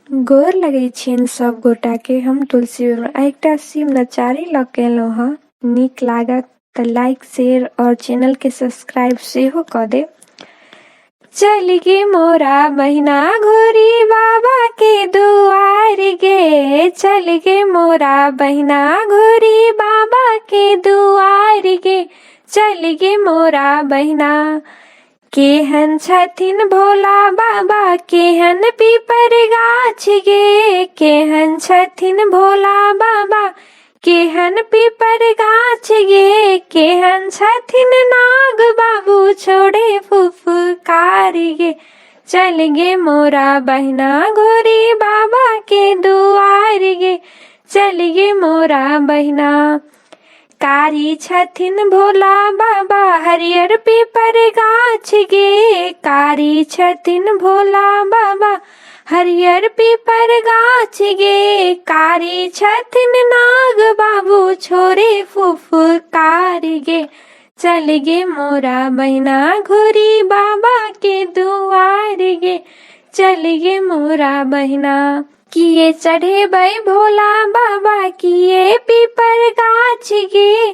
गोर लगै छियनि सब गोटा के। हम तुलसी वर्मा आ एकटा शिव नचारी लऽ के एलहुँ हँ। नीक लागत तऽ लाइक शेयर और चैनल के सब्सक्राइब सेहो कऽ देब। चल गे मोरा बहिना घोरी बाबा के दुआर गे, चल गे मोरा बहिना घोरी बाबा के दुआर गे, चल गे मोरा बहिना। केहन छथिन भोला बाबा केहन पीपर गाछ गे, केहन छथिन भोला बाबा केहन पीपर गाछ गे, केहन छथिन नाग बाबू छोड़े फुफकार गे, चल गे मोरा बहिना घोरी बाबा के दुआर गे, चल गे मोरा बहिना। कारी छथिन भोला बाबा हरियर पीपर गाछ गे, कारी छथिन भोला बाबा हरियर पीपर गाछ गे, कारी छथिन नाग बाबू छोड़े फुफकार गे, चल गे मोरा बहिना घोरी बाबा के दुआर गे, चल गे मोरा बहिना। किए चढ़ेबै भोला बाबा किए पीपर गाछ गे,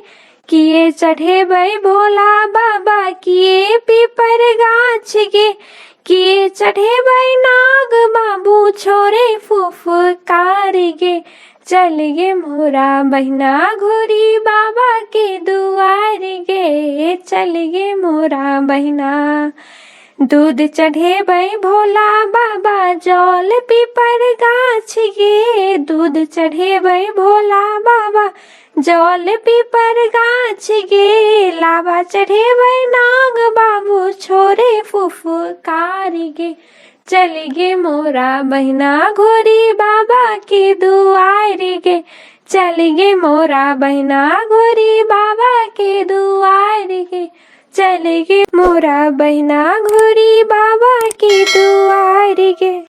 किए चढ़ेबै भोला बाबा किए पीपर गाछ गे, किए चढ़ेबै नाग बाबू छोड़े फुफकार गे, चल गे मोरा बहिना घोरी बाबा के दुआर गे, चल गे मोरा बहिना। दूध चढ़ेबै भोला बाबा जल पीपर गाछ गे, दूध चढ़ेबै भोला बाबा जल पीपर गाछ गे, लाबा चढ़ेबै नाग बाबू छोड़े फुफकार गे, चल गे मोरा बहिना घोरी बाबा के दुआर गे, चल गे मोरा बहिना घोरी बाबा के दुआर गे, चल गे मोरा बहिना घोरी बाबा के दुआर गे।